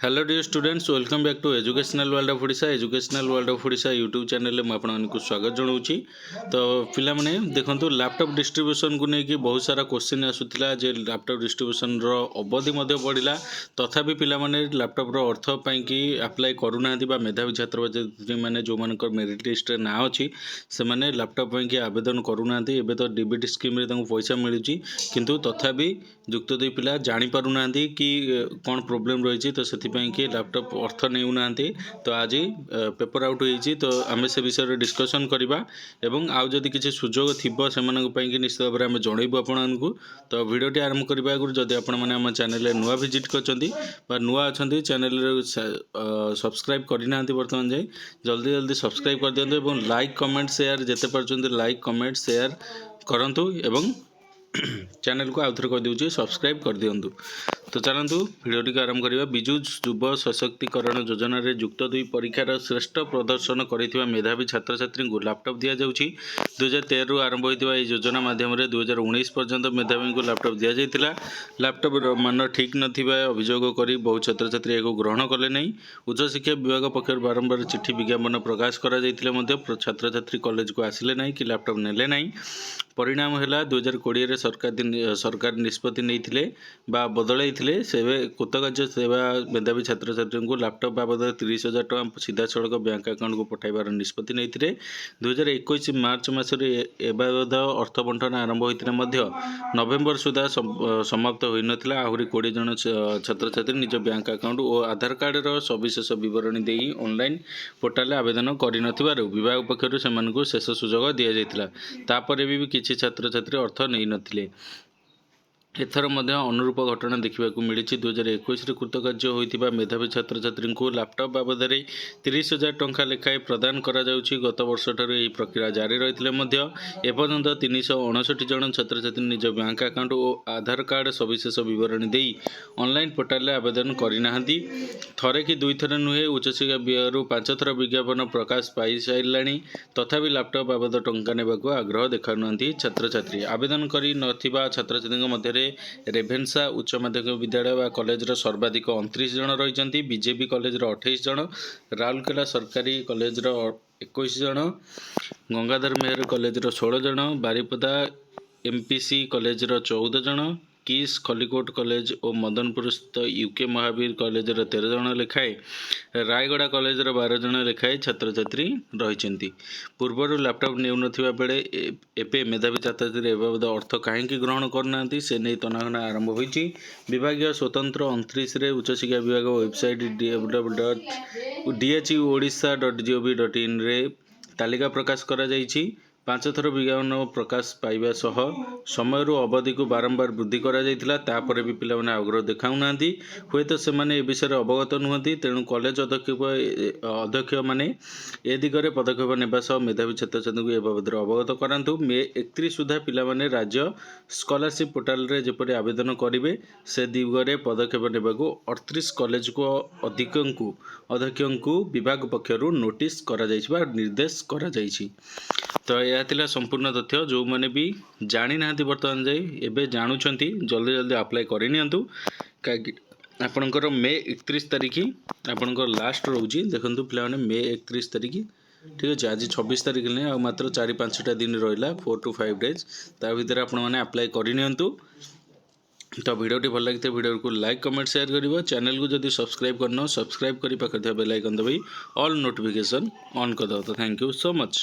Hello dear students, welcome back to Educational World of Odisha. Educational World of Odisha YouTube ଚ୍ୟାନେଲରେ ମୁଁ ଆପଣମାନଙ୍କୁ ସ୍ୱାଗତ ଜଣାଉଛି। ତ ପିଲାମାନେ ଦେଖନ୍ତୁ, ଲ୍ୟାପଟପ୍ ଡିଷ୍ଟ୍ରିବ୍ୟୁସନକୁ ନେଇକି ବହୁତ ସାରା କୋଶ୍ଚିନ୍ ଆସୁଥିଲା ଯେ ଲ୍ୟାପଟପ୍ ଡିଷ୍ଟ୍ରିବ୍ୟୁସନର ଅବଧି ମଧ୍ୟ ବଢ଼ିଲା, ତଥାପି ପିଲାମାନେ ଲ୍ୟାପଟପ୍ର ଅର୍ଥ ପାଇଁକି ଆପ୍ଲାଏ କରୁନାହାନ୍ତି ବା ମେଧାବୀ ଛାତ୍ରଛାତ୍ରୀମାନେ, ଯେଉଁମାନଙ୍କର ମେରିଟ୍ ଲିଷ୍ଟରେ ନାଁ ଅଛି, ସେମାନେ ଲ୍ୟାପଟପ୍ ପାଇଁକି ଆବେଦନ କରୁନାହାନ୍ତି। ଏବେ ତ ଡିବିଟି ସ୍କିମ୍ରେ ତାଙ୍କୁ ପଇସା ମିଳୁଛି, କିନ୍ତୁ ତଥାପି ଯୁକ୍ତ ଦୁଇ ପିଲା ଜାଣିପାରୁନାହାନ୍ତି କି କ'ଣ ପ୍ରୋବ୍ଲେମ୍ ରହିଛି। ତ ସେଥିପାଇଁ କି ଲ୍ୟାପଟପ୍ ଅର୍ଥ ନେଉନାହାନ୍ତି। ତ ଆଜି ପେପର୍ ଆଉଟ୍ ହେଇଛି, ତ ଆମେ ସେ ବିଷୟରେ ଡିସ୍କସନ୍ କରିବା ଏବଂ ଆଉ ଯଦି କିଛି ସୁଯୋଗ ଥିବ ସେମାନଙ୍କ ପାଇଁକି, ନିଶ୍ଚିତ ଭାବରେ ଆମେ ଜଣେଇବୁ ଆପଣମାନଙ୍କୁ। ତ ଭିଡ଼ିଓଟି ଆରମ୍ଭ କରିବା ଆଗରୁ ଯଦି ଆପଣମାନେ ଆମ ଚ୍ୟାନେଲରେ ନୂଆ ଭିଜିଟ୍ କରିଛନ୍ତି ବା ନୂଆ ଅଛନ୍ତି, ଚ୍ୟାନେଲରେ ସବସ୍କ୍ରାଇବ୍ କରିନାହାନ୍ତି ବର୍ତ୍ତମାନ ଯାଏଁ, ଜଲ୍ଦି ଜଲ୍ଦି ସବସ୍କ୍ରାଇବ୍ କରିଦିଅନ୍ତୁ ଏବଂ ଲାଇକ୍, କମେଣ୍ଟ, ସେୟାର, ଯେତେ ପାରୁଛନ୍ତି ଲାଇକ୍, କମେଣ୍ଟ, ସେୟାର କରନ୍ତୁ ଏବଂ ଚ୍ୟାନେଲକୁ ଆଉଥରେ କହିଦେଉଛି, ସବସ୍କ୍ରାଇବ୍ କରିଦିଅନ୍ତୁ। ତ ଚାଲନ୍ତୁ, ଭିଡ଼ିଓଟିକୁ ଆରମ୍ଭ କରିବା। ବିଜୁ ଯୁବ ସଶକ୍ତିକରଣ ଯୋଜନାରେ ଯୁକ୍ତ ଦୁଇ ପରୀକ୍ଷାର ଶ୍ରେଷ୍ଠ ପ୍ରଦର୍ଶନ କରିଥିବା ମେଧାବୀ ଛାତ୍ରଛାତ୍ରୀଙ୍କୁ ଲାପଟପ୍ ଦିଆଯାଉଛି। 2013ରୁ ଆରମ୍ଭ ହୋଇଥିବା ଏହି ଯୋଜନା ମାଧ୍ୟମରେ 2019 ପର୍ଯ୍ୟନ୍ତ ମେଧାବୀଙ୍କୁ ଲାପଟପ୍ ଦିଆଯାଇଥିଲା। ଲାପଟପ୍ର ମାନ ଠିକ୍ ନଥିବା ଅଭିଯୋଗ କରି ବହୁ ଛାତ୍ରଛାତ୍ରୀ ଏହାକୁ ଗ୍ରହଣ କଲେ ନାହିଁ। ଉଚ୍ଚଶିକ୍ଷା ବିଭାଗ ପକ୍ଷରୁ ବାରମ୍ବାର ଚିଠି, ବିଜ୍ଞାପନ ପ୍ରକାଶ କରାଯାଇଥିଲେ ମଧ୍ୟ ଛାତ୍ରଛାତ୍ରୀ କଲେଜକୁ ଆସିଲେ ନାହିଁ କି ଲାପଟପ୍ ନେଲେ ନାହିଁ। ପରିଣାମ ହେଲା, 2020ରେ ସରକାର ନିଷ୍ପତ୍ତି ନେଇଥିଲେ ବା ବଦଳାଇଥିଲେ। ସେବେ କୃତକାର୍ଯ୍ୟ ସେବା ମେଧାବୀ ଛାତ୍ରଛାତ୍ରୀଙ୍କୁ ଲାପଟପ୍ ବାବଦରେ 30,000 ଟଙ୍କା ସିଧାସଳଖ ବ୍ୟାଙ୍କ ଆକାଉଣ୍ଟକୁ ପଠାଇବାର ନିଷ୍ପତ୍ତି ନେଇଥିଲେ। 2021 ମାର୍ଚ୍ଚ ମାସରେ ଏ ବାବଦ ଅର୍ଥ ବଣ୍ଟନ ଆରମ୍ଭ ହୋଇଥିଲେ ମଧ୍ୟ ନଭେମ୍ବର ସୁଦ୍ଧା ସମାପ୍ତ ହୋଇନଥିଲା। ଆହୁରି 20 ଜଣ ଛାତ୍ରଛାତ୍ରୀ ନିଜ ବ୍ୟାଙ୍କ ଆକାଉଣ୍ଟ ଓ ଆଧାର କାର୍ଡ଼ର ସବିଶେଷ ବିବରଣୀ ଦେଇ ଅନଲାଇନ୍ ପୋର୍ଟାଲରେ ଆବେଦନ କରିନଥିବାରୁ ବିଭାଗ ପକ୍ଷରୁ ସେମାନଙ୍କୁ ଶେଷ ସୁଯୋଗ ଦିଆଯାଇଥିଲା। ତାପରେ ବି କିଛି ଛାତ୍ରଛାତ୍ରୀ ଅର୍ଥ ନେଇନଥିଲେ। ଏଥର ମଧ୍ୟ ଅନୁରୂପ ଘଟଣା ଦେଖିବାକୁ ମିଳିଛି। 2021ରେ କୃତକାର୍ଯ୍ୟ ହୋଇଥିବା ମେଧାବୀ ଛାତ୍ରଛାତ୍ରୀଙ୍କୁ ଲାପଟପ୍ ବାବଦରେ 30,000 ଟଙ୍କା ଲେଖାଏଁ ପ୍ରଦାନ କରାଯାଉଛି। ଗତ ବର୍ଷଠାରୁ ଏହି ପ୍ରକ୍ରିୟା ଜାରି ରହିଥିଲେ ମଧ୍ୟ ଏପର୍ଯ୍ୟନ୍ତ 359 ଜଣ ଛାତ୍ରଛାତ୍ରୀ ନିଜ ବ୍ୟାଙ୍କ ଆକାଉଣ୍ଟ ଓ ଆଧାର କାର୍ଡ଼ ସବିଶେଷ ବିବରଣୀ ଦେଇ ଅନଲାଇନ୍ ପୋର୍ଟାଲରେ ଆବେଦନ କରିନାହାନ୍ତି। ଥରେ କି ଦୁଇଥର ନୁହେଁ, ଉଚ୍ଚଶିକ୍ଷା ବିଭାଗରୁ ପାଞ୍ଚ ଥର ବିଜ୍ଞାପନ ପ୍ରକାଶ ପାଇସାରିଲାଣି। ତଥାପି ଲାପଟପ୍ ବାବଦ ଟଙ୍କା ନେବାକୁ ଆଗ୍ରହ ଦେଖାଉନାହାନ୍ତି ଛାତ୍ରଛାତ୍ରୀ। ଆବେଦନ କରି ନଥିବା ଛାତ୍ରଛାତ୍ରୀଙ୍କ ମଧ୍ୟରେ ରେଭେନ୍ସା ଉଚ୍ଚ ମାଧ୍ୟମିକ ବିଦ୍ୟାଳୟ ବା କଲେଜର ସର୍ବାଧିକ 29 ଜଣ ରହିଛନ୍ତି। ବିଜେବି କଲେଜର 28 ଜଣ, ରାଉରକେଲା ସରକାରୀ କଲେଜର 21 ଜଣ, ଗଙ୍ଗାଧର ମେହେର କଲେଜର 16 ଜଣ, ବାରିପଦା ଏମ୍ପିସି କଲେଜର 14 ଜଣ, କିସ୍ ଖଲିକୋଟ କଲେଜ ଓ ମଦନପୁରସ୍ଥିତ ୟୁକେ ମହାବୀର କଲେଜର 13 ଜଣ ଲେଖାଏଁ, ରାୟଗଡ଼ା କଲେଜର 12 ଜଣ ଲେଖାଏଁ ଛାତ୍ରଛାତ୍ରୀ ରହିଛନ୍ତି। ପୂର୍ବରୁ ଲାପଟପ୍ ନେଉନଥିବା ବେଳେ ଏବେ ମେଧାବୀ ଛାତ୍ରଛାତ୍ରୀ ଏ ବାବଦ ଅର୍ଥ କାହିଁକି ଗ୍ରହଣ କରୁନାହାନ୍ତି, ସେ ନେଇ ତନାଘନା ଆରମ୍ଭ ହୋଇଛି। ବିଭାଗୀୟ ସ୍ୱତନ୍ତ୍ର 29ରେ ଉଚ୍ଚଶିକ୍ଷା ବିଭାଗ ୱେବସାଇଟ୍ ww.dheodisha.gov.inରେ ତାଲିକା ପ୍ରକାଶ କରାଯାଇଛି। ପାଞ୍ଚ ଥର ବିଜ୍ଞାପନ ପ୍ରକାଶ ପାଇବା ସହ ସମୟରୁ ଅବଧିକୁ ବାରମ୍ବାର ବୃଦ୍ଧି କରାଯାଇଥିଲା। ତାପରେ ବି ପିଲାମାନେ ଆଗ୍ରହ ଦେଖାଉନାହାନ୍ତି। ହୁଏତ ସେମାନେ ଏ ବିଷୟରେ ଅବଗତ ନୁହନ୍ତି। ତେଣୁ କଲେଜ ଅଧ୍ୟକ୍ଷମାନେ ଏ ଦିଗରେ ପଦକ୍ଷେପ ନେବା ସହ ମେଧାବୀ ଛାତ୍ରଛାତ୍ରୀଙ୍କୁ ଏ ବାବଦରେ ଅବଗତ କରାନ୍ତୁ। ମେ 31 ସୁଦ୍ଧା ପିଲାମାନେ ରାଜ୍ୟ ସ୍କଲାରସିପ୍ ପୋର୍ଟାଲରେ ଯେପରି ଆବେଦନ କରିବେ, ସେ ଦିଗରେ ପଦକ୍ଷେପ ନେବାକୁ 38 କଲେଜକୁ ଅଧ୍ୟକ୍ଷଙ୍କୁ ବିଭାଗ ପକ୍ଷରୁ ନୋଟିସ୍ କରାଯାଇଛି ବା ନିର୍ଦ୍ଦେଶ କରାଯାଇଛି। ତ ଏହା ଥିଲା ସମ୍ପୂର୍ଣ୍ଣ ତଥ୍ୟ। ଯେଉଁମାନେ ବି ଜାଣିନାହାନ୍ତି ବର୍ତ୍ତମାନ ଯାଇ, ଏବେ ଜାଣୁଛନ୍ତି, ଜଲ୍ଦି ଜଲ୍ଦି ଆପ୍ଲାଏ କରିନିଅନ୍ତୁ, କାହିଁକି ଆପଣଙ୍କର ମେ 31 ତାରିଖ ଆପଣଙ୍କର ଲାଷ୍ଟ ରହୁଛି। ଦେଖନ୍ତୁ ପିଲାମାନେ, ମେ 31 ତାରିଖ, ଠିକ୍ ଅଛି। ଆଜି 26 ତାରିଖ ହେଲାଣି, ଆଉ ମାତ୍ର 4-5ଟା ଦିନ ରହିଲା, 4 ଟୁ 5 ଡେଜ୍। ତା ଭିତରେ ଆପଣମାନେ ଆପ୍ଲାଏ କରିନିଅନ୍ତୁ। ତ ଭିଡ଼ିଓଟି ଭଲ ଲାଗିଥିଲେ ଭିଡ଼ିଓକୁ ଲାଇକ୍, କମେଣ୍ଟ, ସେୟାର କରିବ। ଚ୍ୟାନେଲକୁ ଯଦି ସବସ୍କ୍ରାଇବ୍ କରିନ, ସବସ୍କ୍ରାଇବ୍ କରି ପାଖରେ ଥିବା ବେଲ୍ ଆଇକନ୍ ଦବାଇ ଅଲ୍ ନୋଟିଫିକେସନ୍ ଅନ୍ କରିଦେବ। ତ thank you so much.